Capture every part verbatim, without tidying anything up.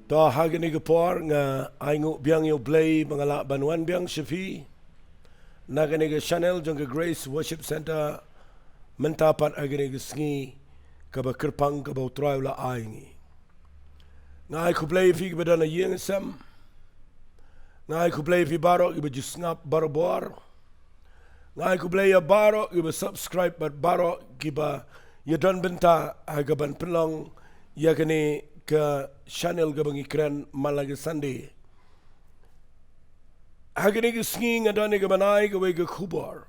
To, ha kane ka por nga ai nguh biang ïa U Blei ba nga lah ban wan biang sha phi na kane ka channel jong ka Grace Worship Centre mynta pat ha kane ka sngi kaba kyrpang kaba U Trai u la ai ngi. Nga ai khublei ïa phi kiba don ha ïing sem. Nga ai khublei ïa phi baroh kiba ju sngap barabor. Nga ai khublei ïa baroh kiba subscribe bad baroh kiba ïa don bynta ha kaban pynlong ïa kane ka channel kaba ngi kren man la ka Sunday. Ha kane ka sngi nga don ïa kaban ai kawei ka khubor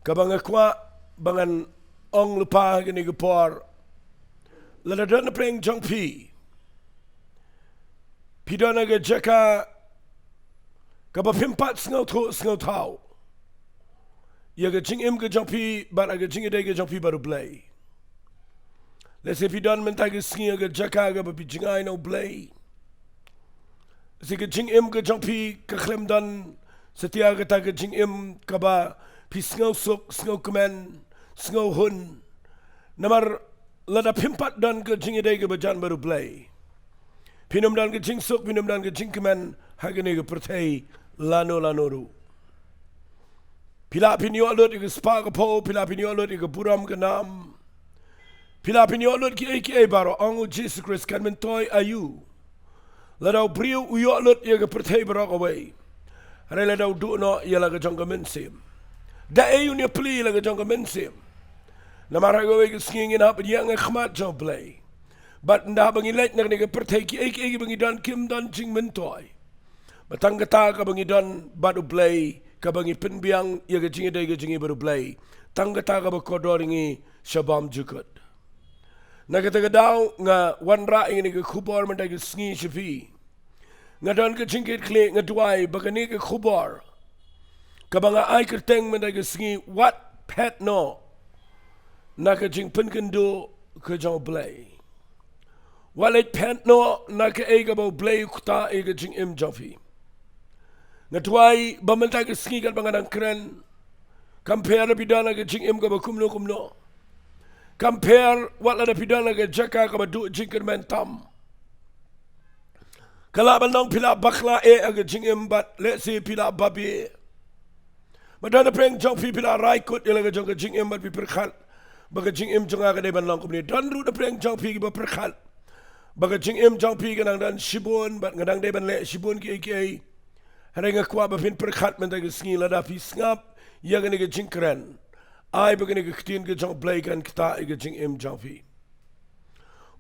kaba nga kwah ba ngan ong lypa ha kane ka por. Lada don na pdeng jong phi, phi don ha ka jaka kaba phim pat sngewthuh sngewthaw ïa ka jingim ka jong phi bad ha ka jingïadei ka jong phi bad U Blei. Lehse phi don mynta ka sngi ha ka jaka kaba phi jngai na U Blei. Lehse ka jingim ka jong phi ka khlem don satia kata ka jingim kaba phi sngewsuk, sngewkmen, sngewhun. Namar lada phim pat don ka jingïadei kaba jan bad U Blei, phin ym don ka jingsuk, phin ym don ka jingkmen ha kane ka pyrthei lano lano ruh. Phi lah phin ïoh lut ïa ka spah ka phew, phi lah phin ïoh lut ïa ka burom ka nam, phi lah phin ïoh lut kiei kiei baroh, ong U Jisu Khrist, kan myntoi aïu lada u briew u ïoh lut ïa ka pyrthei baroh kawei, hynrei lada u duh noh ïa la ka jong ka mynsiem? Da ei un ïapli ïa la ka jong ka mynsiem? Namar ha kawei ka sngi ngin hap ban ïeng ha khmat jong U Blei. Bad ynda ba ngi leit na kane ka pyrthei, kiei kiei kiba ngi don kim don jingmyntoi. Bad tang kata kaba ngi don bad U Blei, kaba ngi pynbiang ïa ka jingïadei ka jong ngi bad U Blei, tang kata kaba kordor ïa ngi sha bymjukut. Na kata ka daw nga wanrah ïa kane ka khubor mynta ka sngi sha phi. Nga don ka jingkitkhlieh, nga duwai ba kane ka khubor kaba nga ai kyrteng mynta ka sngi, wat phet noh na ka jingpynkynduh ka jong U Blei. Wat leit phet noh na kaei kaba U Blei u ktah ïa ka jingim jong phi. Nga duwai ba mynta ka sngi katba nga dang kren, kam pher lada phi don ha ka jingim kaba kumno kumno, kam pher wat lada phi don ha ka jaka kaba duh jingkyrmen tam, ka lah ban long phi la bakla eh ha ka jingim bad lehse phi la babe. Bad don na pdeng jong phi, phi la rai kut ïa la ka jong ka jingim bad phi pyrkhat ba ka jingim jong nga ka dei ban long kumne. Don ruh na pdeng jong phi kiba pyrkhat ba ka jingim jong phi ka nang don shibun bad nga dang dei ban leh shibun kiei kiei. Hynrei nga kwah ba phin pyrkhat mynta ka sngi, lada phi sngap ïa kane ka jingkren, ai ba kane ka ktien ka jong U Blei kan ktah ïa ka jingim jong phi.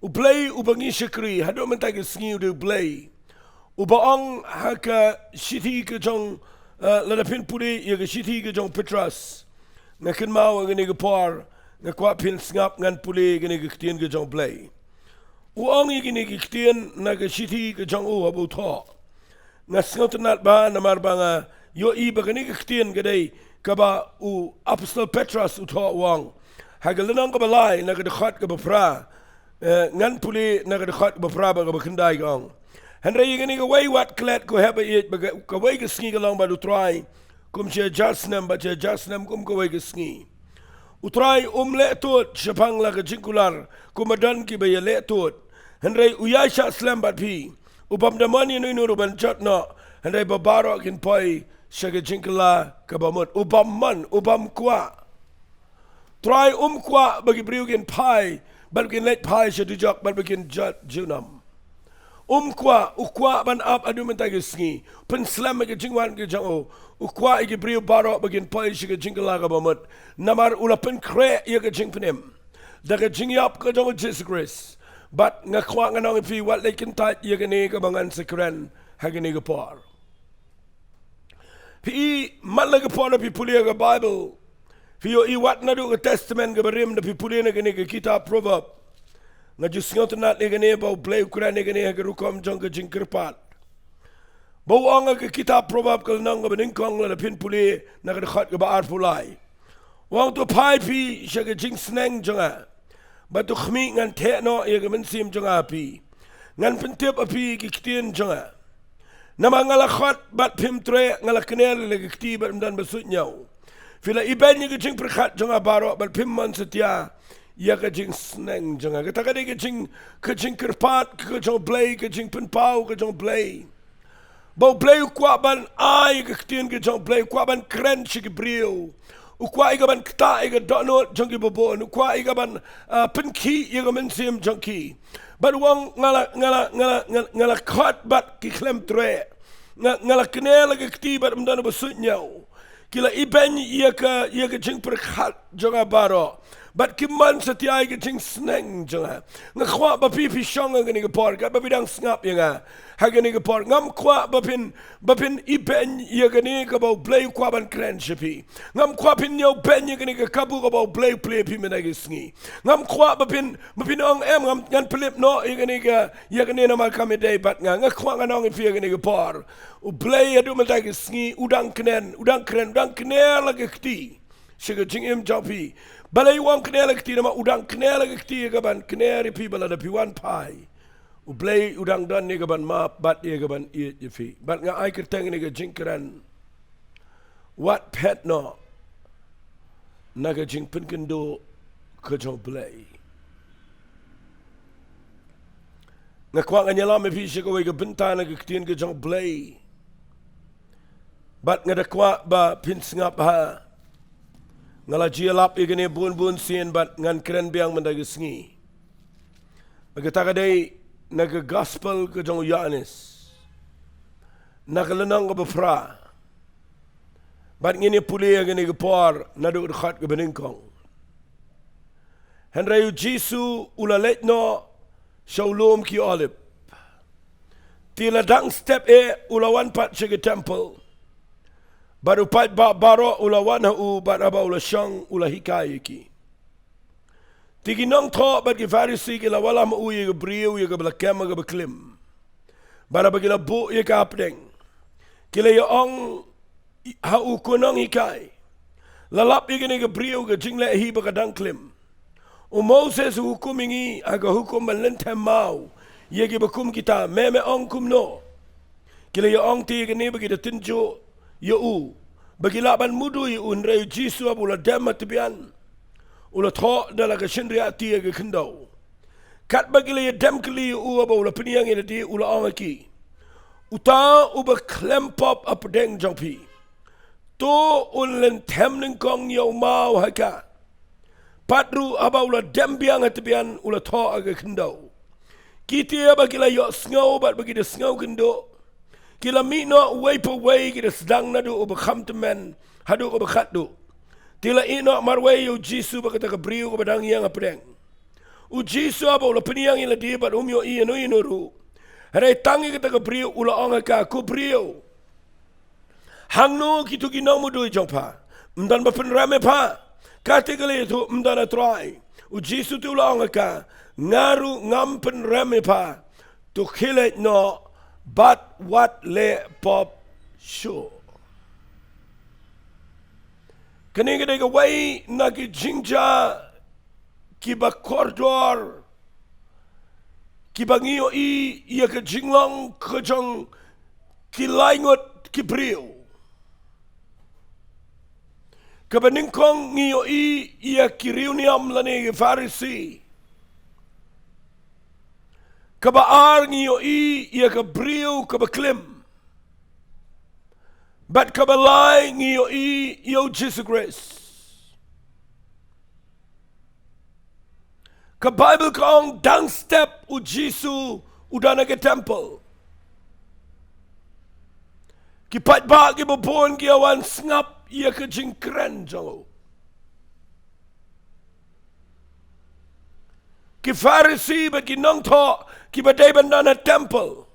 U Blei uba ngi shakri haduh mynta ka sngi u dei U Blei uba ong ha ka shithi ka jong, eh, lada phin pule ïa ka shithi ka jong u Petros, nga kynmaw ha kane ka por nga kwah phin sngap ngan pule ïa kane ka ktien ka jong U Blei. U ong ïa kine ki ktien na ka shithi ka jong u haba u thoh. Nga sngewtynnat bha namar ba nga ïohi ba kane ka ktien ka dei kaba u Apostol Petros u thoh, u ong ha ka lynnong kaba lai na ka dkhot kaba phra. Eh, ngan pule na ka dkhot kaba phra bad kaba khyndai, ka ong: Hynrei ïa kane kawei wat klet, ko heh ba ïeit, ba ka, kawei ka sngi ka long bad U Trai kum shi hajar snem, bad shi hajar snem kum kawei ka sngi. U Trai um leh tud shaphang la ka jingkular kumba don kiba ïaleh tud, hynrei u ïaishah slem bad phi, u bym da mon ïano ïano ruh ban jot noh, hynrei ba baroh kin poi sha ka jingkylla kaba mut. U bym mon, u bym kwah. Trai um kwah ba ki briew kin phai bad kin leit phai sha dujok bad ba kin jot junom. Um kwah, u kwah ban ap haduh mynta ka sngi, pynslem ïa ka jingwan ka jong u. U kwah ïa ki briew baroh ba kin poi sha ka jingkylla kaba mut. Namar u la pynkhreh ïa ka jingpynim da ka jingïap ka jong u Jisu Khrist. Bad nga kwah ngan ong ïa phi, wat leit kyntait ïa kane kaba ngan sa kren ha kane ka por. Phi i, man la ka por da phi pule ïa ka Baibl, phi ïohi wat naduh ka Testament kaba rim da phi pule na kane ka kitab Proverb. Nga ju sngewtynnat ïa kane ba U Blei u kren ïa kane ha ka rukom jong ka jingkyrpad. Ba u ong ha ka kitab Proverb ka lynnong kaba nyngkong, lada phin pule na ka dkhot kaba arphew lai, u ong: To phai phi sha ka jingsneng jong nga, bad to khmih, ngan theh noh ïa ka mynsiem jong nga ha phi. Ngan pyntip ha phi ki ktien jong nga. Namar nga la khot bad phim treh, nga la kner ïa la ka kti bad ym don ba suidñiew. Phi la ibeiñ ïa ka jingpyrkhat jong nga baroh bad phim mon satia ïa ka jingsneng jong nga. Kata ka dei ka jing, ka jingkyrpad ka jong Blei, ka jingpynpaw ka jong Blei. Ba U Blei u kwah ban ai ka ktien ka jong Blei, u kwah ban kren sha ki briew. U kwah ïa ka ban ktah ïa ka dohnud jong ki babun, u kwah ïa ka ban, ah, pynkhih ïa ka mynsiem jong ki. Bad u ong nga la, nga la, nga la, nga la, nga la khot bad ki khlem treh. Nga, nga la kner la ka kti bad ym don uba suidñiew. Ki la ibeiñ ïa ka, ïa ka jingpyrkhat jong nga baroh. Bad ki mon satia ïa ka jingsneng jong nga. Nga kwah ba phi phi shong ha kane ka por, katba phi dang sngap ïa nga ha kane ka por. Ngam kwah ba phin, ba phin ibeiñ ïa kane kaba U Blei u kwah ban kren sha phi. Ngam kwah phin ñiew beiñ ïa kane ka kabu kaba U Blei u plie ïa phi mynta ka sngi. Ngam kwah ba phin, ba phin ong em, ngam, ngan pynlip noh ïa kane ka, ïa kane namar kam ïadei bad nga. Nga kwah ngan ong ïa phi ha kane ka por. U Blei haduh mynta ka sngi u dang kren, u dang kren, u dang kner la ka kti sha ka jingim jong phi. Balei u ong kner la ka kti, namar u dang kner la ka kti ïa ka ban kner ïa phi ba lada phi wan phai, U Blei u dang don ïa ka ban map bad ïa ka ban ïeit ïa phi. Bad nga ai kyrteng ïa ka jingkren, wat phet noh na ka jingpynkynduh ka jong U Blei. Nga kwah ngan ïalam ïa phi sha kawei ka bynta na ka ktien ka jong U Blei. Bad nga da kwah ba phin sngap ha. Nga la ju ïalap ïa kane bun bun sien bad ngan kren biang mynta ka sngi. Kata ka dei na ka gospel ka jong u Ïoannis, na ka lynnong kaba phra. Bad ngin ïa pule ha kane ka por naduh ka dkhot kaba nyngkong. Hynrei U Jisu u la leit noh sha u lum ki Olib. Te la dang step eh u la wan pat sha ka temple. Bad u paidbah baroh u la wan ha u bad haba u la shong u la hikai ïa ki. Te ki nongthoh bad ki Pharisi ki la wallam ha u ïa ka briew ïa kaba la kem ha kaba klim. Bad haba ki la buh ïa ka hapdeng, ki la ïa ong ha u, ko nonghikai, la lap ïa kane ka briew ka jingleh hi ba ka dang klim. U Moses u hukum ïa ngi ha ka hukum ban lynthem maw ïa kiba kum kita, me me ong kumno? Ki la ïa ong te ïa kane ba ki da tynjuh ïa u, ba ki lah ban mudui ïa u. Hynrei U Jisu haba u la dem ha tbian, u la thoh da la ka shynriahti ha ka khyndew. Katba ki la ïa dem kylli ïa u haba u la pynïeng ïa lade, u la ong ha ki, uta uba khlem pop hapdeng jong phi, to un lynthem nyngkong ïa u maw ha ka. Pat ruh haba u la dem biang ha tbian u la thoh ha ka khyndew. Kita ba ki la ïohsngew bad ba ki da sngewkynduh, ki la mih noh uwei pa uwei, ki da sdang naduh uba kham tymmen haduh uba khatduh. Te la ïeh noh marwei ïa U Jisu bad kata ka briew kaba dang ïeng hapdeng. U Jisu haba u la pynïeng ïa lade bad um ïohi ïano ïano ruh, hynrei tang ïa kata ka briew u la ong ha ka, ko briew, hangno kito ki nongmudui jong pha? Ym don ba pynrem ïa pha? Kata ka la ïathuh, ym don, A Trai. U Jisu te u la ong ha ka, nga ruh ngam pynrem ïa pha. To khie leit noh bad wat leh pop shuh. Kane ka dei kawei na ki jingjia kiba kordor, kiba ngi ïohi ïa ka jinglong ka jong ki lai ngut ki briew. Kaba nyngkong ngi ïohi ïa ki riewniam lane ki Pharisi. Kaba ar ngi ïohi ïa ka briew kaba klim. Bad kaba lai ngi ïohi ïa U Jisu Khrist. Ka Baibl ka ong dang step U Jisu u don ha ka temple. Ki paidbah kiba bun ki ïa wan sngap ïa ka jingkren jong u. Ki Pharisi bad ki nongthoh kiba dei ban don ha temple,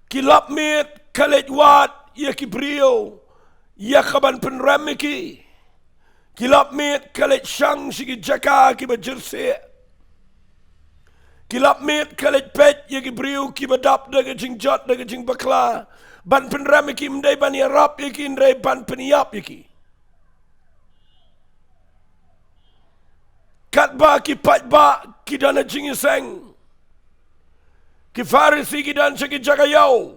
ki lap miet ka leit wad ïa ki briew ïa ka ban pynrem ïa ki. Ki lap miet ka leit shang sha ki jaka kiba jyrsieh. Ki lap miet ka leit peit ïa ki briew kiba dap da ka jingjot da ka jingbakla ban pynrem ïa ki, ym dei ban ïarap ïa ki hynrei ban pynïap ïa ki. Katba ki paidbah ki don ha jingïaseng, ki Pharisi ki don sha ki jaka ïew,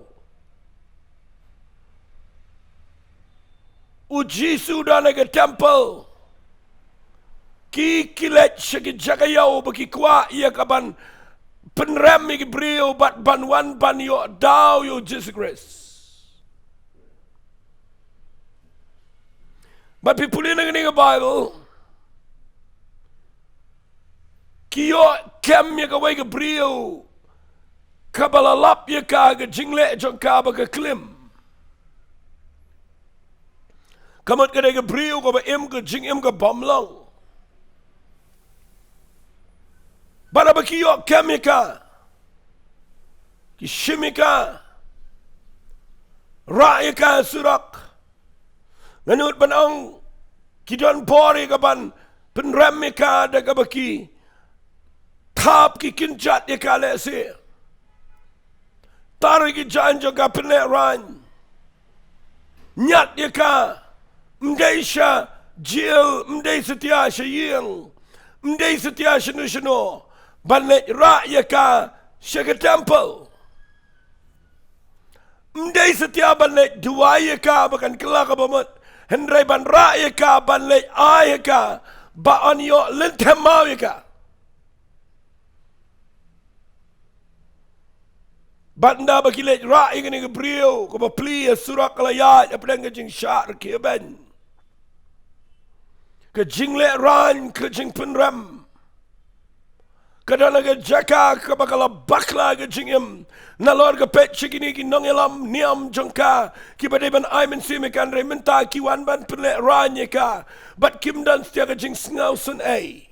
U Jisu u don ha ka temple. Ki, ki leit sha ki jaka ïew ba ki kwah ïa ka ban pynrem ïa ki briew bad ban wan ban ïoh daw ïa u Jisu Khrist. Bad phi pule na kane ka Baibl, ki ïoh kem ïa kawei ka briew kaba la lap ïa ka, ka jingleh jong ka ba ka klim. Ka mut ka dei ka briew kaba im ka jingim ka bym long. Bad haba ki ïoh kem ïa ka, ki shim ïa ka, rah ïa ka surok. Nga nud ban ong, ki don bor ïa ka ban pynrem ïa ka da kaba ki thap, ki kynjat ïa ka lehse. Tar ïa ki jaiñ jong ka pynlehraiñ. Ñiad ïa ka, ym dei sha jel, ym dei satia sha ïing, ym dei satia shano shano, ban leit rah ïa ka sha ka temple. Ym dei satia ban leit duwai ïa ka ba kan kylla kaba mut, hynrei ban rah ïa ka, ban leit ai ïa ka ba yn ïoh lynthem maw ïa ka. Bad ynda ba ki leit rah ïa kane ka briew, kaba plie, surok ka la ïaid hapdeng ka jingshah rkhie beiñ. Ka jinglehrain, ka jingpynrem, ka don ha ka jaka kaba ka la bakla ka jingim. Nalor ka peit sha kine ki nongïalam niam jong ka, kiba dei ban ai mynsiem ïa ka, hynrei mynta ki wan ban pynlehraiñ ïa ka, bad kim don satia ka jingsngewsynei.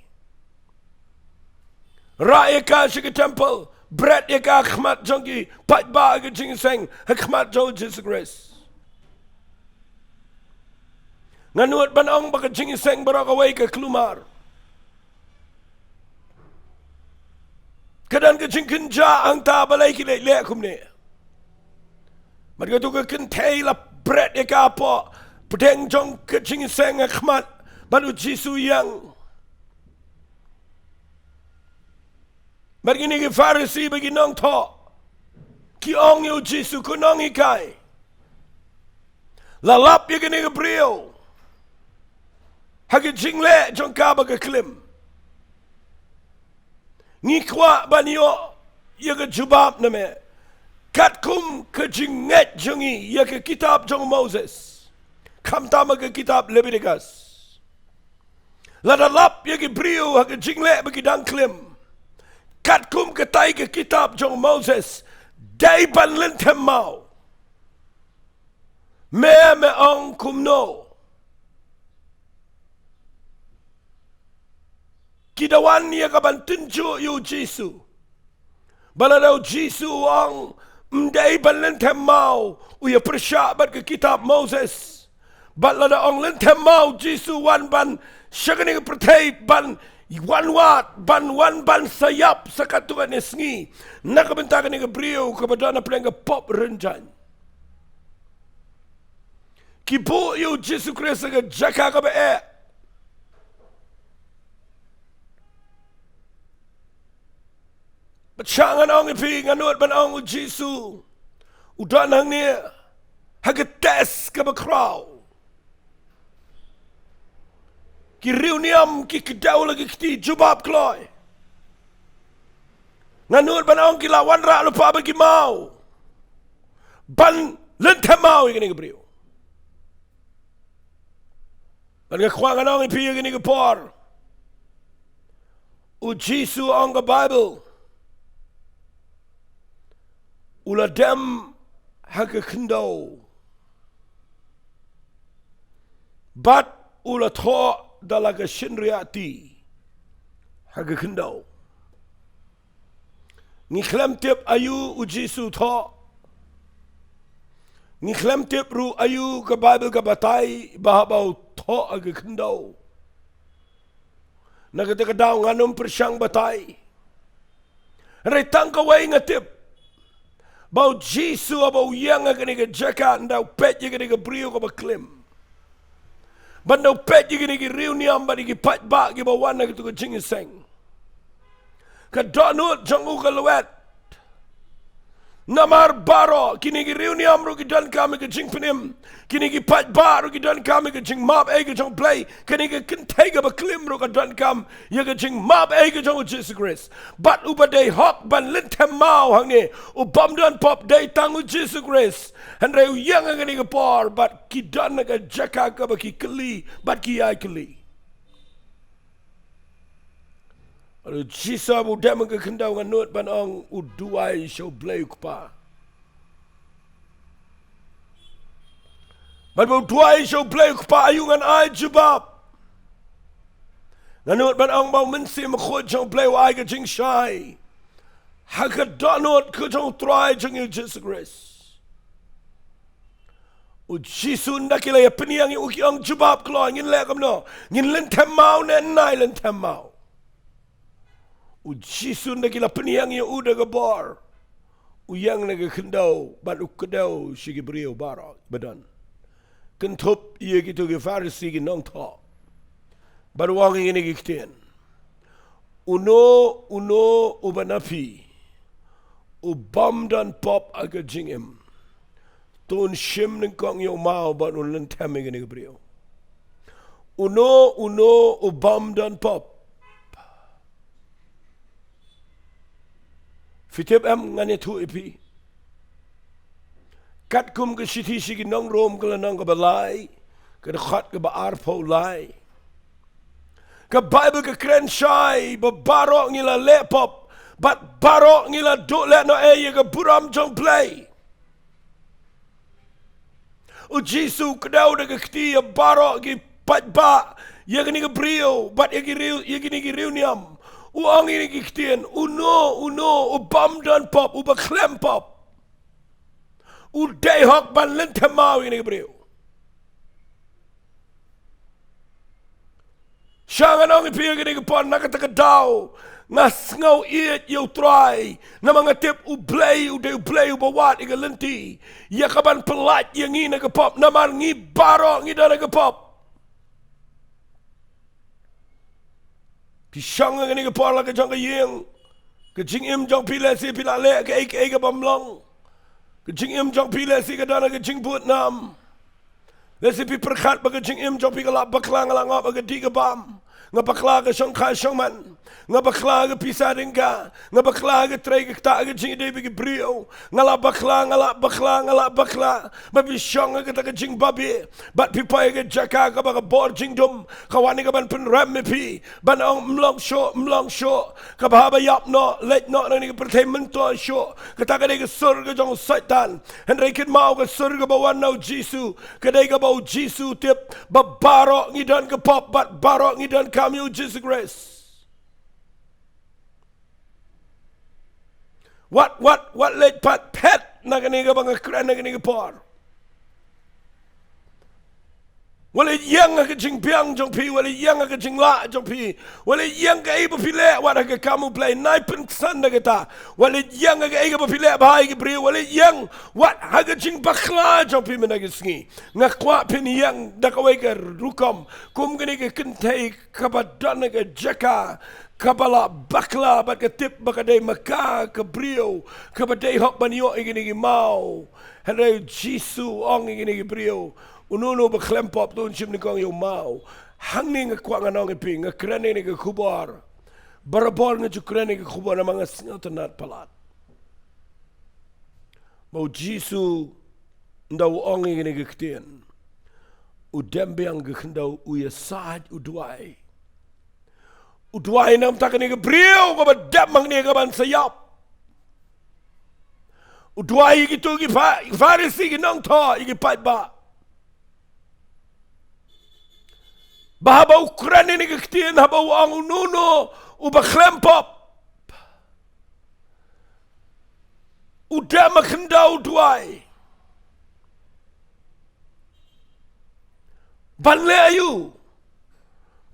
Rah ïa ka sha ka temple, bret ïa ka ha khmat jong ki paidbah ha ka jingïaseng, ha khmat jong u Jisu Khrist. Nga nud ban ong ba ka jingïaseng baroh kawei ka kulmar. Ka don ka jingkynjah hangta, balei ki leh leh kumne. Bad kato ka kynthei la bret ïa ka hapoh pdeng jong ka jingïaseng ha khmat, bad u Jisu u ïeng. Bad kine ki Pharisi bad ki nongthoh ki ong ïa u Jisu, ko Nonghikai, la lap ïa kane ka briew ha ka jingleh jong ka ba ka klim. Ngi kwah ban ïoh ïa ka jubab na me, katkum ka jingngeit jong ngi ïa ka kitab jong u Moses, khamtam ha ka kitab Leviticus. Lada lap ïa ki briew ha ka jingleh ba ki dang klim, katkum katai ka kitab jong u Moses, dei ban lynthem maw? Me, me ong kumno? Ki da wan ïa ka ban tynjuh ïa u Jisu. Bad lada u Jisu u ong ym dei ban lynthem maw, u ïa pyrshah bad ka kitab Moses. Bad lada ong lynthem maw, u Jisu wan ban sha kane ka pyrthei ban wan wad, ban wan ban sa ïap sa katto katne sngi na ka bynta kane ka briew kaba don hapdeng ka pop rynjang. Ki buh ïa u Jisu Khrist ha ka jaka kaba eh. Bad sha ngan ong ïa phi, nga nud ban ong, u Jisu u don hangne ha ka test kaba khraw. Ki riewniam ki kdew la ki kti, jubab kloi. Nga nud ban ong ki la wanrah lypa bad ki maw ban lynthem maw ïa kane ka briew. Bad nga kwah ngan ong ïa phi ïa kane ka por, u Jisu, ong ka Baibl, u la dem ha ka khyndew bad u la thoh da la ka shynriahti ha ka khyndew. Ngi khlem tip aïu u Jisu u thoh. Ngi khlem tip ruh aïu ka Baibl ka batai ba haba u thoh ha ka khyndew, na kata ka daw ngan ym pyrshang batai. Hynrei tang kawei nga tip, ba u Jisu haba u ïeng ha kane ka jaka, ynda u peit ïa kane ka briew kaba klim, bad ynda u peit ïa kine ki riewniam bad ïa ki paidbah kiba wan ha kato ka jingïaseng, ka dohnud jong u ka lwet. Namar baroh kine ki riewniam ruh ki donkam ïa ka jingpynim. Kine ki paidbah ruh ki donkam ïa ka jingmap ei ka jong U Blei. Kane ka kynthei kaba klim ruh ka donkam ïa ka jingmap ei ka jong U Jisu Khrist. Bad uba dei hok ban lynthem maw hangne, u bym don pop, dei tang U Jisu Khrist. Hynrei u ïeng ha kane ka por bad ki don ha ka jaka kaba ki kylli bad ki ïai kylli. Bad U Jisu ba u dem ha ka khyndew, nga nud ban ong, u duwai sha U Blei U Kpa. Bad ba u duwai sha U Blei U Kpa, aïu ngan ai jubab? Nga nud ban ong ba U Mynsiem Bakhuid jong U Blei u ai ka jingshai ha ka dohnud ka jong U Trai jong ngi U Jisu Khrist. U Jisu ynda ki la ïa pynïeng ïa u, ki ong, jubab kloi, ngin leh kumno? Ngin lynthem maw ne nai lynthem maw? U Jisu ynda ki la pynïeng ïa u da ka bor, u ïeng na ka khyndew bad u kdew sha ki briew baroh ba don, kynthup ïa kito ki Pharisi ki nongthoh. Bad u ong ïa kine ki ktien: Uno uno uba na phi u bym don pop ha ka jingim, to un shim nyngkong ïa u maw bad un lynthem ïa kine ki briew. Uno uno u bym don pop. Phi tip em, ngan ïathuh ïa phi. Katkum ka shithi sha ki nong Rom ka lynnong kaba lai, ka dkhot kaba arphew lai, ka Baibl ka kren shai ba baroh ngi la leh pop bad baroh ngi la duh lehnohei ïa ka burom jong U Blei. U Jisu u kdew da ka kti ïa baroh ki paidbah, ïa kine ki briew bad ïa ki riew, ïa kine ki riewniam. U ong ïa kine ki ktien: Uno uno u bym don pop, uba khlem pop, u dei hok ban lynthem maw ïa kine ki briew. Sha ngan ong ïa phi ha kane ka por, na kata ka daw nga sngew ïeit ïa U Trai, namar nga tip U Blei u dei U Blei uba wad ïa ka lynti, ïa kaban pyllait ïa ngi na ka pop, namar ngi baroh ngi don ha ka pop. Phi shong ha kane ka por la ka jong ka ïing, ka jingim jong phi lehse phi la leh kaei kaei kaba ym long. Ka jingim jong phi lehse ka don ha ka jingbud nam. Lehse phi pyrkhat ba ka jingim jong phi ka la bakla, nga la ngop ha ka dih ka bam, nga bakla ha ka shongkha shongman, nga bakla ha ka pisa tyngka, nga bakla ha ka trei ka ktah, ha ka jingïadei bad ki briew. Nga la bakla, nga la bakla, nga la bakla. Bad phi shong ha kata ka jingbabe, bad phi poi ha ka jaka kaba ka bor jingdum ka wan ïa kaban pynrem ïa phi, ban ong, ym long shuh, ym long shuh. Kaba haba ïap noh, leit noh na kane ka pyrthei, myntoi shuh. Kata ka dei ka sur ka jong u Soitan. Hynrei kynmaw, ka sur kaba wan na U Jisu ka dei kaba U Jisu u tip ba baroh ngi don ka pop bad baroh ngi donkam ïa U Jisu Khrist. Wat, wat, wat leit pat phet na kane kaba nga kren ha kane ka por. Wat leit ïeng ha ka jingbiang jong phi, wat leit ïeng ha ka jinglah jong phi, wat leit ïeng kaei ba phi leh, wat ha ka kam U Blei, nai pynksan da kata. Wat leit ïeng ha kaei kaba phi leh bha ïa ki briew, wat leit ïeng, wat ha ka jingbakla jong phi mynta ka sngi. Nga kwah phin ïeng da kawei ka rukom kum kane ka kynthei kaba don ha ka jaka kaba la bakla bad ka tip ba ka dei ma ka ka briew kaba dei hok ban ïoh ïa kine ki maw. Hynrei U Jisu u ong ïa kine ki briew, uno uno ba khlem pop to un shim nyngkong ïa u maw. Hangne nga kwah ngan ong ïa phi, nga kren ïa kane ka khubor. Barabor nga ju kren ïa ka khubor namar nga sngewtynnat palat. Ba U Jisu ynda u ong ïa kine ki ktien, u dem biang ka khyndew, u ïasaid, u duwai. U duwai namar kane ka briew kaba dem hangne kaban sa ïap. U duwai ïa kito ki Pha-, Pharisi, ki nongthoh, ïa ki paidbah. Ba haba u kren ïa kine ki ktien, haba u ong uno uno uba khlem pop, u dem ha khyndew u duwai. Ban leh aïu?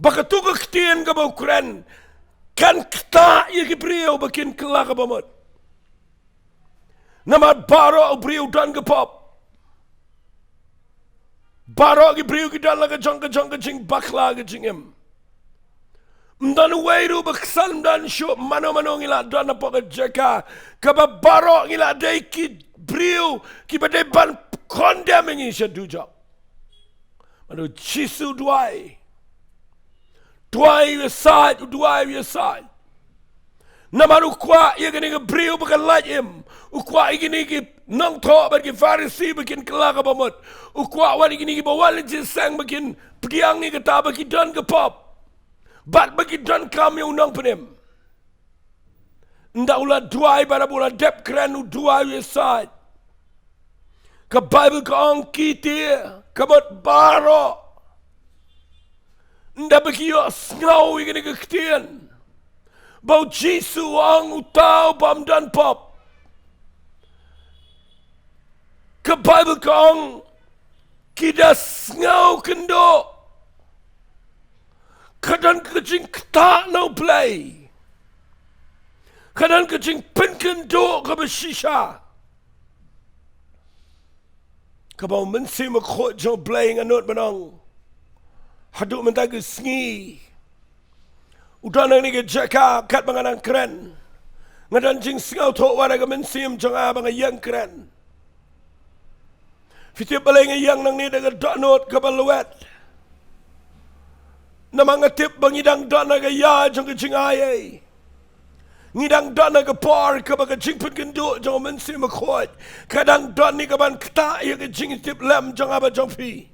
Ba kato ka ktien kaba u kren kan ktah ïa ki briew ba kin kylla kaba mut. Namar baroh u briew u don ka pop. Baroh ki briew ki don la ka jong ka jong ka jingbakla ka jingim. Ym don uwei ruh ba ksan, ym don shuh mano mano, ngi la don hapoh ka jaka kaba baroh ngi la dei ki briew kiba dei ban condemn ïa ngi sha dujok. Bad u Jisu u duwai. Duwai u ïasaid, u duwai u ïasaid. Namar u kwah ïa kine ki briew ba kan lait im. U kwah ïa kine ki nongthoh bad ki Pharisi ba kin kylla kaba mut. U kwah wat ïa kine kiba wan leit jingïaseng ba kin pdiang ïa kata ba ki don ka pop. Bad ba ki donkam ïa u nongpynim. Ynda u la duwai, bad haba u la dep kren, u duwai u ïasaid. Ka Baibl ka ong, ki tieng, ka mut baroh, ynda ba ki ïohsngew ïa kane ka ktien ba u Jisu u ong uta u bym don pop, ka Baibl ka ong, ki da sngew kynduh. Ka don ka jingktah na U Blei. Ka don ka jingpynkynduh kaba shisha, kaba u Mynsiem Bakhuid jong U Blei, nga nud ban ong, haduh mynta ka sngi, u don hangne ha ka jaka, katba nga dang kren, nga don jingsngewthuh wat ha ka mynsiem jong nga ba nga ïeng kren. Phi tip balei nga ïeng nangne da ka dohnud kaba lwet? Namar nga tip ba ngi dang don ha ka ïa jong ka jingai ei. Ngi dang don ha ka por kaba ka jingpynkynduh jong u Mynsiem Bakhuid ka dang don hi kaban ktah ïa ka jingtiplem jong nga bad jong phi.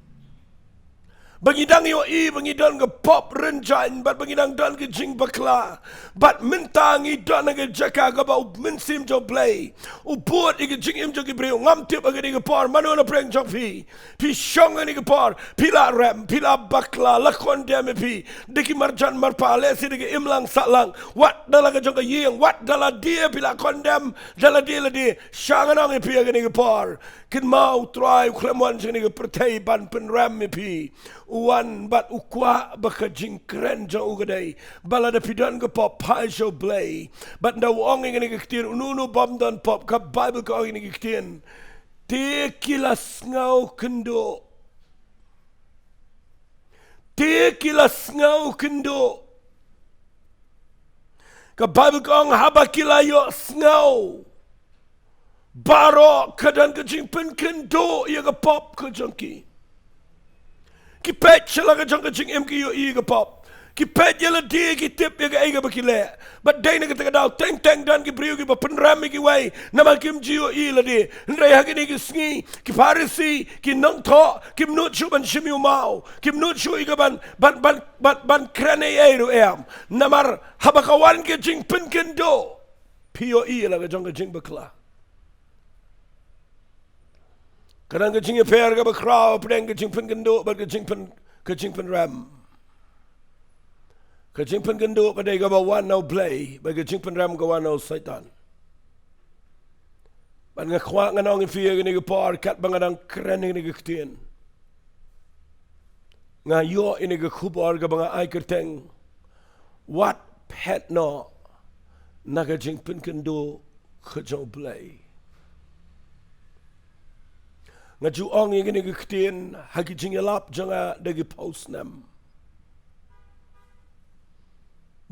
Ba ngi dang ïohi ba ngi don ka pop rynjang, bad ba ngi dang don ka jingbakla. Bad mynta ngi don ha ka jaka kaba u Mynsiem jong U Blei u bud ïa ka jingim jong ki briew. Ngam tip ha kane ka por mano na pdeng jong phi. Phi shong ha kane ka por, phi la rem, phi la bakla, la condemn ïa phi da ki marjan marpa, lehse da ka imlang sahlang, wat da la ka jong ka ïing, wat da lade phi la condemn, da lade lade. Sha ngan ong ïa phi ha kane ka por, kynmaw, U Trai u khlem wan sha kane ka pyrthei ban pynrem ïa phi. U wan bad u kwah ba ka jingkren jong u ka dei ba lada phi don ka pop, phai sha U Blei. Bad ynda u ong ïa kane ka ktien, uno uno u bym don pop, ka Baibl ka ong ïa kane ka ktien, te ki la sngew kynduh. Te ki la sngew kynduh. Ka Baibl ka ong, haba ki la ïohsngew baroh, ka don ka jingpynkynduh ïa ka pop ka jong ki. Ki peit sha la ka jong ka jingim, ki ïohi ïa ka pop. Ki peit ïa lade, ki tip ïa kaei kaba ki leh. Bad dei na kata ka daw teng teng don ki briew kiba pynrem ïa kiwei namar kim ju ïohi ïa lade. Hynrei ha kine ki sngi, ki Pharisi, ki nongthoh, kim nud shuh ban shim ïa u maw, kim nud shuh ïa ka ban, ban, ban, ban, ban kren ei ei ruh em. Namar haba ka wan ka jingpynkynduh, phi ïohi ïa la ka jong ka jingbakla. Ka don ka jingïapher kaba khraw hapdeng ka jingpynkynduh bad ka jingpyn, ka jingpynrem. Ka jingpynkynduh ka dei kaba wan na U Blei, bad ka jingpynrem ka wan na u Soitan. Bad nga kwah ngan ong ïa phi ha kane ka por, katba nga dang kren ïa kane ka ktien, nga ïoh ïa kane ka khubor kaba nga ai kyrteng, wat phet noh na ka jingpynkynduh ka jong U Blei. Nga ju ong ïa kane ka ktien ha ki jingïalap jong nga da ki phew snem,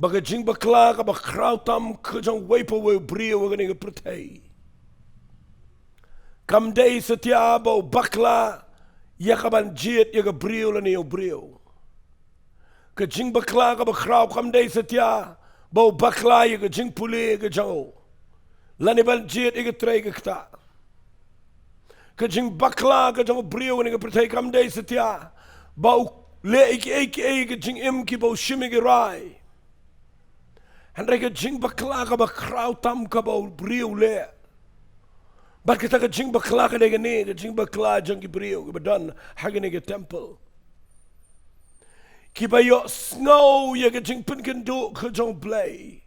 ba ka jingbakla kaba khraw tam ka jong uwei pa uwei u briew ha kane ka pyrthei kam dei satia ba u bakla ïa kaban jied ïa ka briew lane ïa u briew. Ka jingbakla kaba khraw kam dei satia ba u bakla ïa ka jingpule ka jong u, lane ban jied ïa ka trei ka ktah. Ka jingbakla ka jong u briew ha kane ka pyrthei kam dei satia ba u leh ïa kiei kiei ka jingim kiba u shim ïa ki rai. Hynrei ka jingbakla kaba khraw tam kaba u briew u leh, bad kata ka jingbakla ka dei kane, ka jingbakla jong ki briew kiba don ha kane ka temple, kiba ïohsngew ïa ka jingpynkynduh ka jong U Blei,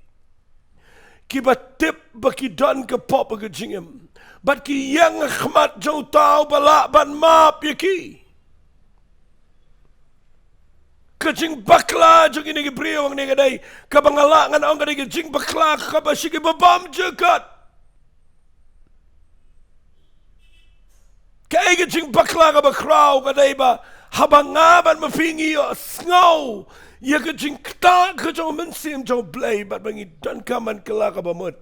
kiba tip ba ki don ka pop ha ka jingim, bad ki ïeng ha khmat jong uta uba lah ban map ïa ki. Ka jingbakla jong kine ki briew hangne ka dei, kaba nga lah ngan ong ka dei ka jingbakla kaba sha kiba bym jukut. Kaei ka jingbakla kaba khraw? Ka dei ba haba nga bad ma phi ngi ïohsngew ïa ka jingktah ka jong u Mynsiem jong u Blei, bad ba ngi donkam ban kylla kaba mut,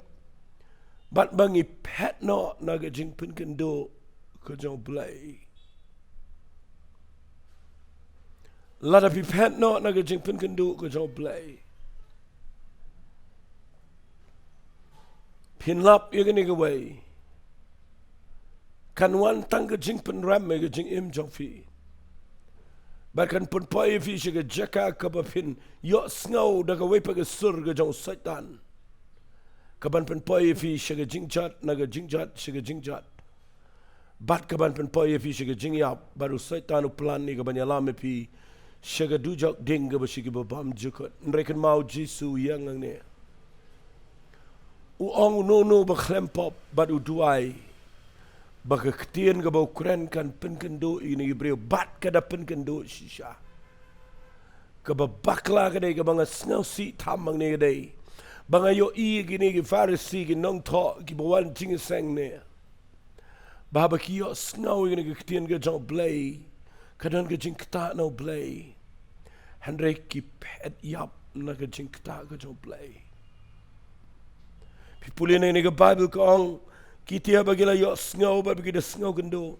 bad ba ngi phet noh na ka jingpynkynduh ka jong u Blei. Lada phi phet noh na ka jingpynkynduh ka jong u Blei, phin lap ïa kane kawei, kan wan tang ka jingpynrem ïa ka jingim jong phi, bad kan pynpoi ïa phi sha ka jaka kaba phin ïohsngew da kawei pat ka sur ka jong u Soitan, kaban pynpoi ïa phi sha ka jingjot na ka jingjot sha ka jingjot, bad kaban pynpoi ïa phi sha ka jingïap, bad u Soitan u plan ïa kaban ïalam ïa phi sha ka dujok ding kaba sha kiba bymjukut. Hynrei kynmaw, u Jisu u ïeng hangne, u ong, uno uno uba khlem pop bad u duwai ba ka ktien kaba u kren kan pynkynduh ïa kine ki briew, bad ka da pynkynduh shisha. Kaba bakla ka dei kaba nga sngewsih tam hangne ka dei ba nga ïohi ïa kine ki Pharisi, ki nongthoh kiba wan jingïaseng ne, ba haba ki ïohsngew ïa kane ka ktien ka jong u Blei, ka don ka jingktah na u Blei, hynrei ki phet ïap na ka jingktah ka jong u Blei. Phi pule na kane ka Baibl ka ong, ki tieng ba ki la ïohsngew bad ba ki da sngewkynduh,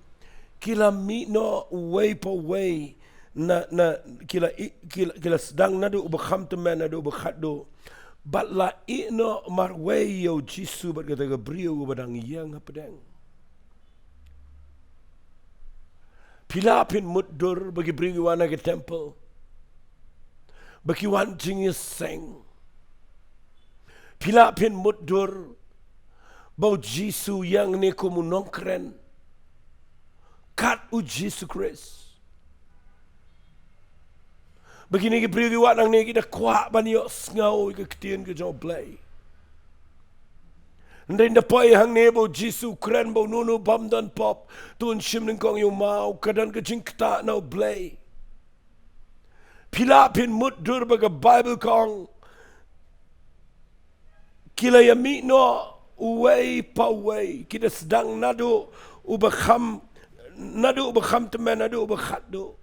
ki la mih noh uwei pa uwei, na, na, ki la i-, ki la, ki la sdang naduh uba kham tymmen haduh uba khatduh, bad la ïeh noh marwei ïa u Jisu bad kata ka briew uba dang ïeng hapdeng. Phi lah phin mutdur ba ki briew ki wan ha ka temple, ba ki wan jingïaseng. Phi lah phin mutdur ba u Jisu u ïeng ne kum u nongkren, kat u Jisu Khrist, ba kine ki briew ki wan hangne ki da kwah ban ïohsngew ïa ka ktien ka jong u Blei. Hynrei ynda poi hangne ba u Jisu u kren ba uno uno bym don pop to un shim nyngkong ïa u maw, ka don ka jingktah na u Blei. Phi lah phin mutdur ba ka Baibl ka ong, ki la ïa mih noh uwei pa uwei, ki da sdang naduh uba kham, naduh uba kham tymmen haduh uba khatduh.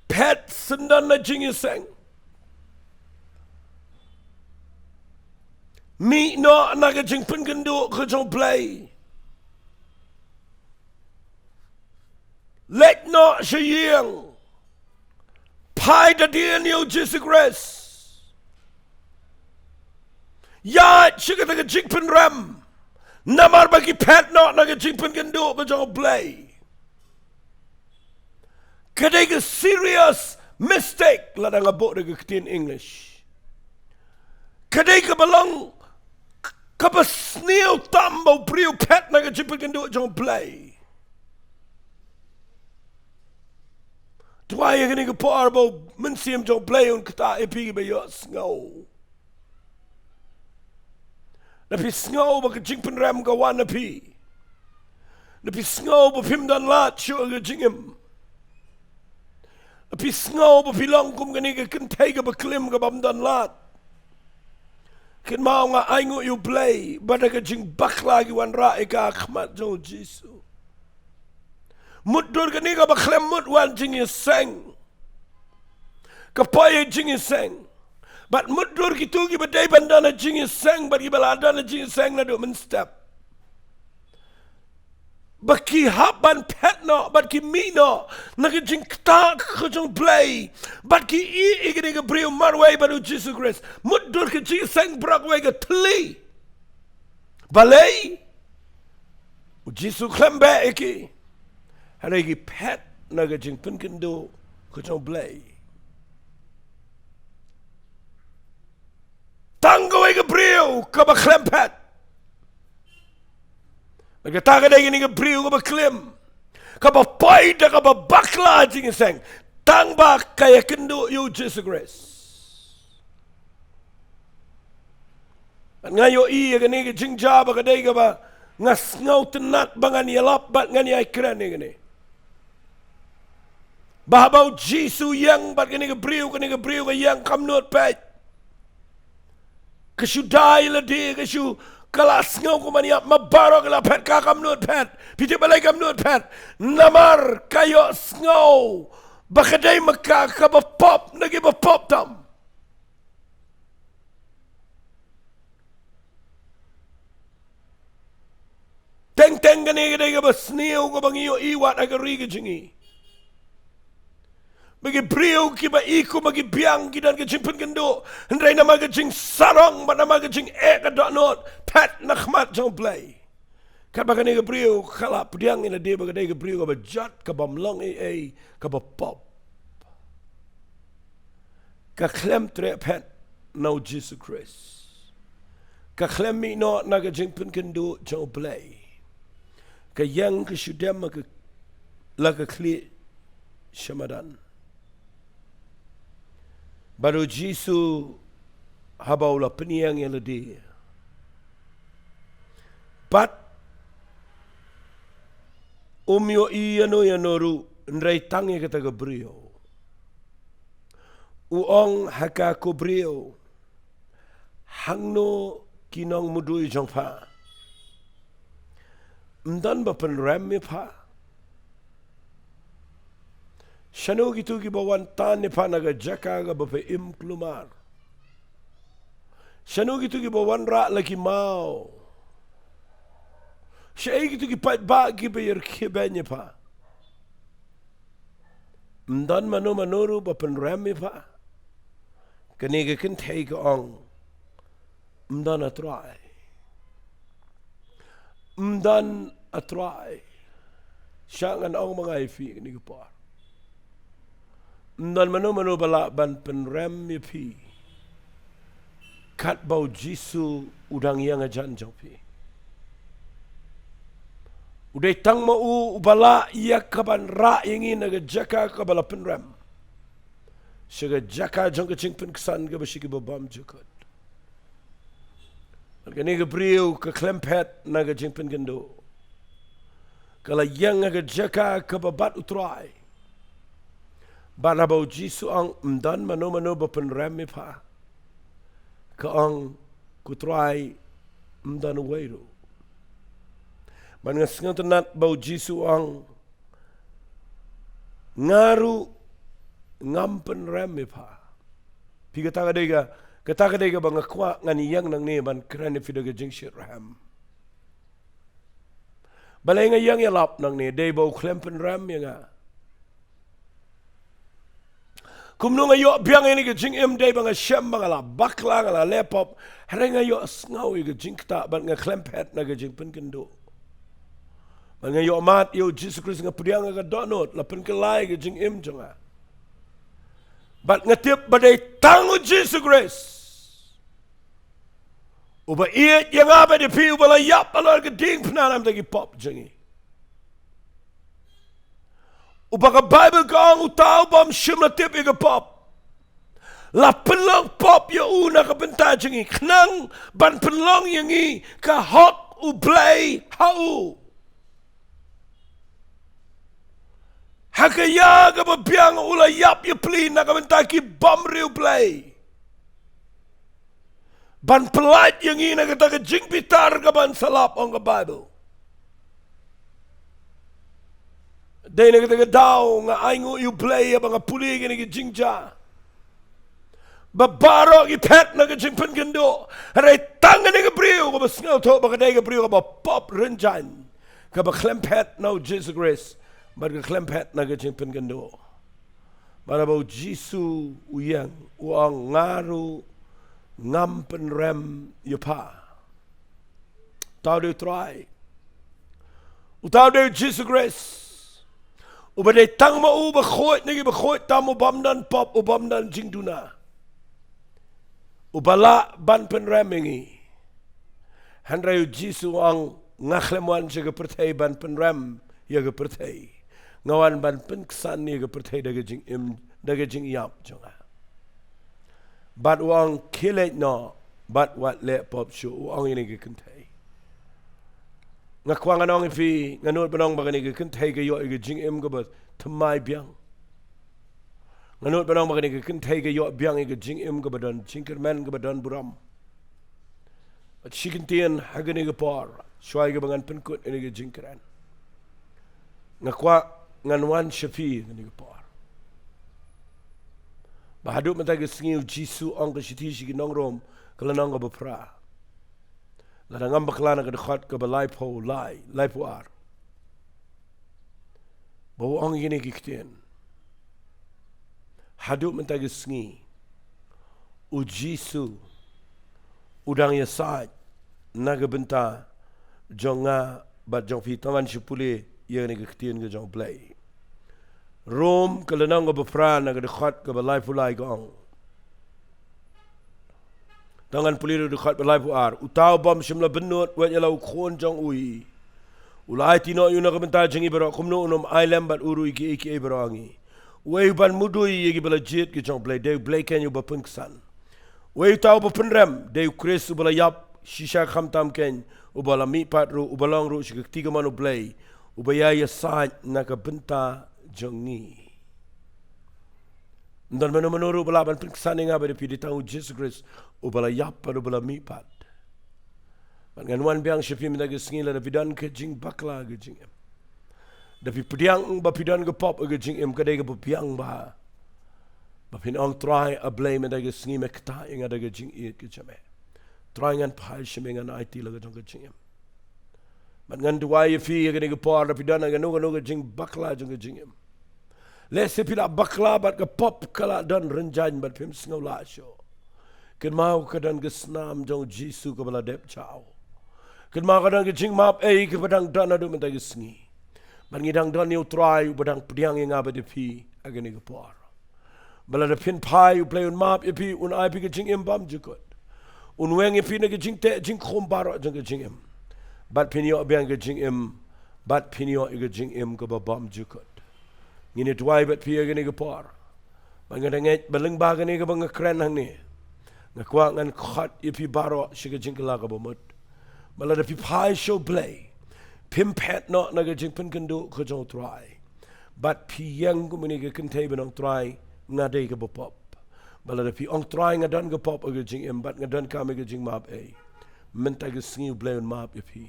Phet syndon na jingïaseng. Mih noh na ka jingpynkynduh ka jong u Blei. Leit noh sha ïing. Phai da dien ïa u Jisu Khrist. Ïaid sha kata ka jingpynrem. Namar ba ki phet noh na ka jingpynkynduh ka jong u Blei. Ka dei ka serious mistake, lada nga buh da ka ktien English. Ka dei kaba long kaba sniew tam ba u briew u phet na ka jingpynkynduh jong u Blei. Duwai ïa kane ka por ba u Mynsiem jong u Blei un ktah ïa phi kiba ïohsngew. Lada phi sngew ba ka jingpynrem ka wan na phi, lada phi sngew ba phim don lad shuh ha ka jingim, lada phi sngew ba phi long kum kane ka kynthei kaba klim kabym don lad, kynmaw, nga ainguh ïa u Blei ba da ka jingbakla ki wanrah ïa ka ha khmat jong u Jisu. Mutdur kane kaba khlem mut wan jingïaseng, ka poi ha jingïaseng. Bad mutdur kito kiba dei ban don ha jingïaseng bad kiba la don ha jingïaseng naduh mynstep, ba ki hap ban phet noh bad ki mih noh na ka jingktah ka jong u Blei, bad ki ïeh ïa kane ka briew marwei bad u Jisu Khrist. Mutdur ka jingïaseng baroh kawei ka thylli. Balei? U Jisu u khlem beh ïa ki. Hynrei ki phet na ka jingpynkynduh ka jong u Blei. Tang kawei ka briew kaba khlem phet. Bad kata ka dei kane ka briew kaba klim, kaba poi da kaba bakla jingïaseng, tang ba ka ïakynduh ïa u Jisu Khrist. Bad nga ïohi ïa kane ka jingjia ba ka dei kaba nga sngewtynnat ba ngan ïalap bad ngan ïakren ïa kane. Ba haba u Jisu u ïeng bad kane ka briew, kane ka briew ka ïeng kam nud peit. Ka shu dai lade, ka shu Ka la sngew kumba ïap, ma baroh ka la phet, ka kam nud phet. Phi tip balei kam nud phet? Namar ka ïohsngew ba ka dei ma ka kaba pop na kiba pop tam. Teng teng kane ka dei kaba sniew kaba ngi ïohi wat ha ka ri ka jong ngi. Ba ki briew kiba i kum ba ki biang ki don ka jingpynkynduh, hynrei namar ka jingsarong bad namar ka jingeh ka dohnud, phet na khmat jong U Blei. Katba kane ka briew ka la pdiang ïa lade ba ka dei ka briew kaba jot, ka bym long ei ei, kaba pop. Ka khlem treh phet na U Jisu Khrist. Ka khlem mih noh na ka jingpynkynduh jong U Blei. Ka ïeng ka shu dem ha ka, la ka khlieh sha madan. Bad U Jisu haba u la pynïeng ïa lade, bad um ïohi ïano ïano ruh, hynrei tang ïa kata ka briew. U ong ha ka, ko briew, hangno ki nongmudui jong pha? Ym don ba pynrem ïa pha? Shano kito kiba wan tan ïa pha na ka jaka kaba pha im kulmar? Shano kito kiba wanrah la ki maw? Shaei kito ki paidbah kiba ïarkhie beiñ ïa pha? Ym don mano mano ruh ba pynrem ïa pha. Kane ka kynthei ka ong, ym don, A Trai. Ym don, A Trai. Sha ngan ong ma nga ïa phi kane ka por, ym don mano mano ba lah ban pynrem ïa phi katba U Jisu u dang ïeng hajan jong phi. U dei tang ma u uba lah ïa kaban rah ïa ngi na ka jaka kaba la pynrem sha ka jaka jong ka jingpynksan kaba sha kiba bymjukut. Bad kane ka briew ka khlem phet na ka jingpynkynduh. Ka la ïeng ha ka jaka kaba bad U Trai. Bad haba U Jisu ong, ym don mano mano ba pynrem ïa pha, ka ong, ko Trai, ym don uwei ruh. Bad nga sngewtynnat ba U Jisu u ong, nga ruh ngam pynrem ïa pha. Phi, kata ka dei ka, kata ka dei kaba nga kwah ngan ïeng nangne ban kren ïa phi da ka jingshitrhem. Balei nga ïeng ïalap nangne? Dei ba u khlem pynrem ïa nga. Kumno nga ïoh biang ïa kane ka jingim? Dei ba nga shem ba nga la bakla, nga la leh pop, hynrei nga ïohsngew ïa ka jingktah bad nga khlem phet na ka jingpynkynduh. Bad nga ïoh mad ïa U Jisu Khrist, nga pdiang ïa ka dohnud, la pynkylla ïa ka jingim jong nga. Bad nga tip ba dei tang U Jisu Khrist uba ïeit ïa nga bad ïa phi, uba la ïap halor ka diengphna namar ki pop jong ngi. Uba ka Baibl ka ong, uta u bym shym la tip ïa ka pop la pynlong pop ïa u na ka bynta jong ngi, khnang ban pynlong ïa ngi ka hok U Blei ha u. Ha ka ïa kaba biang u la ïap ïapli na ka bynta ki bymriewblei, ban pyllait ïa ngi na kata ka jingbitar kaban sa lap, ong ka Baibl. Dei na kata ka daw nga ainguh ïa U Blei ïa ba nga pule kine ki jingjia. Ba baroh ki phet na ka jingpynkynduh, hynrei tang kane ka briew kaba sngewthuh ba ka dei ka briew kaba pop rynjang, kaba khlem phet na U Jisu Khrist bad ka khlem phet na ka jingpynkynduh. Bad haba U Jisu u ïeng, u ong, nga ruh ngam pynrem ïa pha. Uta u dei U Trai. Uta u dei U Jisu Khrist. Uba dei tang ma u uba khuid na ki bakhuid tam, u bym don pop, u bym don jingduna, uba lah ban pynrem ïa ngi. Hynrei U Jisu u ong, nga khlem wan sha ka pyrthei ban pynrem ïa ka pyrthei. Nga wan ban pynksan ïa ka pyrthei da ka jingim, da ka jingïap jong nga. Bad u ong, khie leit noh bad wat leh pop shuh, u ong ïa kane ka kynthei. Nga kwah ngan ong ïa phi, nga nud ban ong ba kane ka kynthei ka ïoh ïa ka jingim kaba thymmai biang. Nga nud ban ong ba kane ka kynthei ka ïoh biang ïa ka jingim kaba don jingkyrmen, kaba don burom. Bad shi kyntien ha kane ka por, shuwa ïa kaba ngan pynkut ïa kane ka jingkren, nga kwah ngan wan sha phi ha kane ka por. Ba haduh mynta ka sngi u Jisu u ong ka shithi sha ki nong Rom, ka lynnong kaba phra, lada ngam bakla, na ka dkhot kaba laiphew lai, laiphew ar, ba u ong ïa kine ki ktien: Haduh mynta ka sngi u Jisu u dang ïasaid na ka bynta jong nga bad jong phi. To ngan shu pule ïa kane ka ktien ka jong U Blei. Rom ka lynnong kaba phra, na ka dkhot kaba laiphew lai, ka ong. To ngan pule ruh dkhot ba laiphew ar: Uta u bym shym la bynnud wat ïa la u khun jong u hi, u la aiti noh ïa u na ka bynta jong ngi baroh, kumno un ym ai lem bad u ruh ïa kiei kiei baroh ha ngi? Uei uban mudui ïa kiba la jied ki jong U Blei? Dei U Blei keiñ uba pynksan. Uei uta uba pynrem? Dei U Khrist uba la ïap, shisha khamtam keiñ uba la mihpat ruh, uba long ruh sha ka kti kamon U Blei, uba ïai ïasaid na ka bynta jong ngi. Ym don mano mano ruh ba lah ban pynksan ïa nga bad ïa phi, dei tang u Jisu Khrist uba la ïap bad uba la mihpat. Bad ngan wan biang sha phi mynta ka sngi, lada phi don ka jingbakla ka jingim, da phi pdiang ba phi don ka pop ka jingim, ka dei kaba biang bha ba phin ong: Trai A Blei, mynta ka sngi me ktah ïa nga da ka jingïeit ka jong me. Trai, ngan phai sha me, ngan aiti la ka jong ka jingim. Bad ngan duwai ïa phi ha kane ka por, da phi don ha kano kano ka jingbakla jong ka jingim. Lehse phi la bakla bad ka pop ka la don rynjang bad phim sngew lah shuh. Kynmaw ka don ka snam jong u Jisu kaba la dep jaw. Kynmaw ka don ka jingmap ei kaba dang don haduh mynta ka sngi. Bad ngi dang don ïa u Trai uba dang pdiang ïa nga bad ïa phi ha kane ka por. Ba lada phin phai, U Blei un map ïa phi, un ai phi ka jingim bymjukut. Un weng ïa phi na ka jingteh jingkhum baroh jong ka jingim. Bad phin ïoh biang ka jingim, bad phin ïoh ïa ka jingim kaba bymjukut. Ngin ïa duwai bad phi ha kane ka por. Bad nga da ngeit ba lyngba kane kaba nga kren hangne, nga kwah ngan khot ïa phi baroh sha ka jingkylla kaba mut. Ba lada phi phai sha U Blei, phim phet noh na ka jingpynkynduh ka jong u Trai. Bad phi ïeng kum kane ka kynthei ban ong: Trai, nga dei kaba pop. Ba lada phi ong: Trai, nga don ka pop ha ka jingim bad nga donkam ïa ka jingmap ei, mynta ka sngi U Blei un map ïa phi.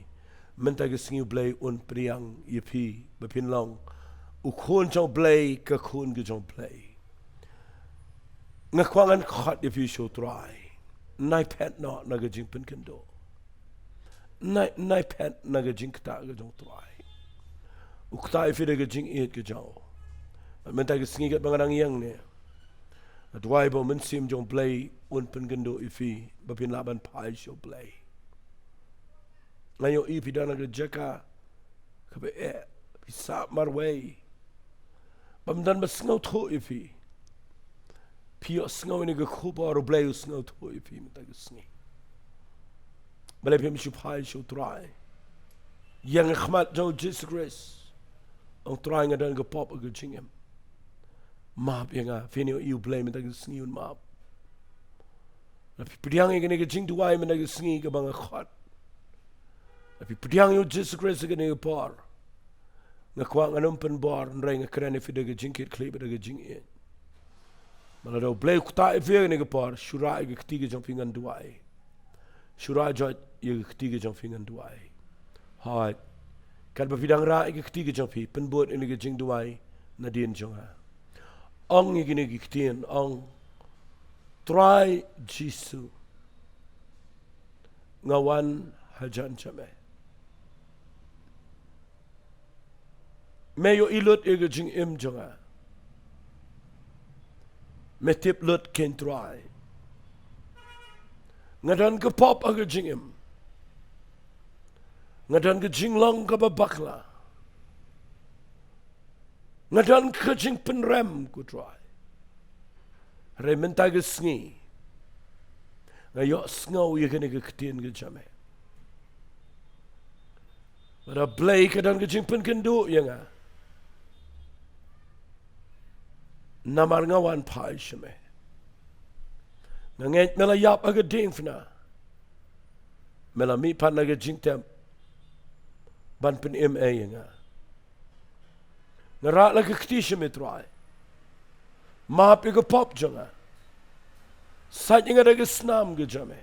Mynta ka sngi U Blei un pdiang ïa phi ba phin long u khun jong U Blei, ka khun ka jong U Blei. Nga kwah ngan khot ïa phi sha u Trai. Nai phet noh na ka jingpynkynduh. Nai, nai phet na ka jingktah ka jong u Trai. U ktah ïa phi da ka jingïeit ka jong u. Bad mynta ka sngi katba nga dang ïeng ne, nga duwai ba u Mynsiem jong U Blei un pynkynduh ïa phi ba phin lah ban phai sha U Blei. Nga ïohi phi don ha ka jaka kaba eh, phi sah marwei. Bym don ba sngewthuh ïa phi. Phi ïohsngew ïa kane ka khubor, U Blei u sngewthuh ïa phi mynta ka sngi. Balei phim shu phai sha u Trai? Ïeng ha khmat jong u Jisu Khrist. Ong: Trai, nga don ka pop ha ka jingim. Map ïa nga. Phin ïohi U Blei mynta ka sngi un map. Lada phi pdiang ïa kane ka jingduwai mynta ka sngi kaba nga khot, lada phi pdiang ïa u Jisu Khrist ha kane ka por, nga kwah ngan ym pynbor, hynrei nga kren ïa phi da ka jingkitkhlieh bad da ka jingïeit. Ba lada U Blei u ktah ïa phi ha kane ka por, shu rah ïa ka kti ka jong phi, ngan duwai. Shu rah joit ïa ka kti ka jong phi, ngan duwai. Hooid. Katba phi dang rah ïa ka kti ka jong phi, pynbud ïa kane ka jingduwai nadien jong nga. Ong ïa kine ki ktien, ong: Trai Jisu, nga wan hajan jong me. Me ïohi lut ïa ka jingim jong nga. Me tip lut keiñ, Trai. Nga don ka pop ha ka jingim. Nga don ka jinglong kaba bakla. Nga don ka jingpynrem, ko Trai. Hynrei mynta ka sngi nga ïohsngew ïa kane ka ktien ka jong me. Ba da Blei ka don ka jingpynkynduh ïa nga. Namar nga wan phai sha me. Nga ngeit me la ïap ha ka diengphna. Me la mihpat na ka jingtep ban pynim ei ïa nga. Nga rah la ka kti sha me, Trai. Map ïa ka pop jong nga. Sait ïa nga da ka snam ka jong me.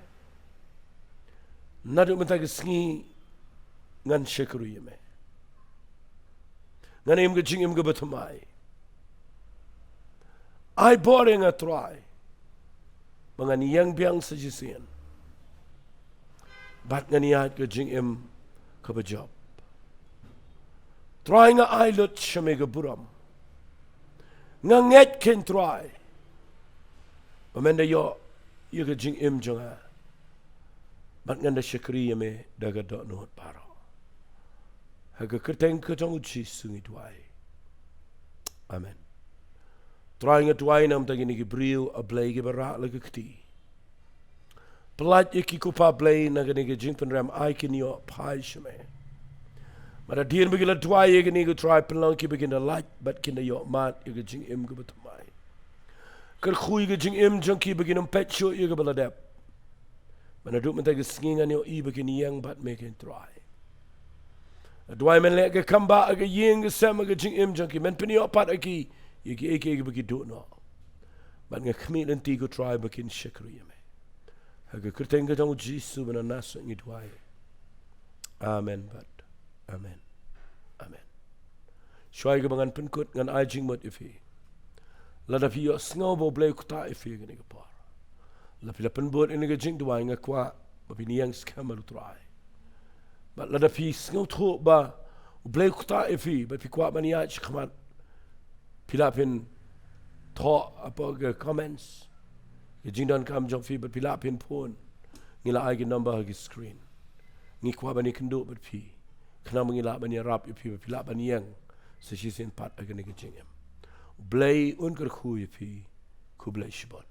Naduh mynta ka sngi ngan shakri ïa me. Ngan im ka jingim kaba thymmai. Ai bor ïa nga Trai ba ngan ïeng biang sa shisien. Bad ngan ïaid ka jingim kaba jop. Trai nga ai lut sha me ka burom. Nga ngeit kein Trai ba men da ïoh ïa ka jingim jong nga. Bad ngan da shakri ïa me da ka dohnud baroh. Ha ka kyrteng ka jong u Jisu ngi duwai. Amen. Trai nga duwai namar kine ki briew A Blei kiba rah la ka kti. Pyllait ïa ki ko Pa Blei na kane ka jingpynrem, ai kin ïoh phai sha me. Bad hadien ba ki la duwai ïa kane ko Trai, pynlong ki ba kin da lait bad kin da ïoh mad ïa ka jingim kaba thymmai. Kyrkhu ïa ka jingim jong ki ba kin ym peit shuh ïa kaba la dep. Bad naduh mynta ka sngi ngan ïohi ba kin ïeng bad me kein Trai. Duwai men leh ka kam ba ha ka ïing ka sem ha ka jingim jong ki, men pynïoh pat ha ki ïa kiei kiei kiba ki duh noh. Bad nga khmih lynti ko Trai ba kin shakri ïa me. Ha ka kyrteng ka jong u Jisu ba na Nasareth ngi duwai. Amen bad amen. Amen. Shuwa kaba ngan pynkut, ngan ai jingmut ïa phi. Lada phi ïohsngew ba U Blei u ktah ïa phi ha kane ka por, lada phi la pynbud ïa kane ka jingduwai, nga kwah ba phin ïeng skhem bad U Trai. Bad lada phi sngewthuh ba U Blei u ktah ïa phi bad phi kwah ban ïaid shakhmat, phi lah phin thoh hapoh ka comments ka jingdonkam jong phi, bad phi lah phin phone. Ngi la ai ka number ha ka screen. Ngi kwah ban ïakynduh bad phi khnang ba ngi lah ban ïarap ïa phi ba phi lah ban ïeng sa shisien pat ha kane ka jingim. U Blei un kyrkhu ïa phi. Khublei shibun.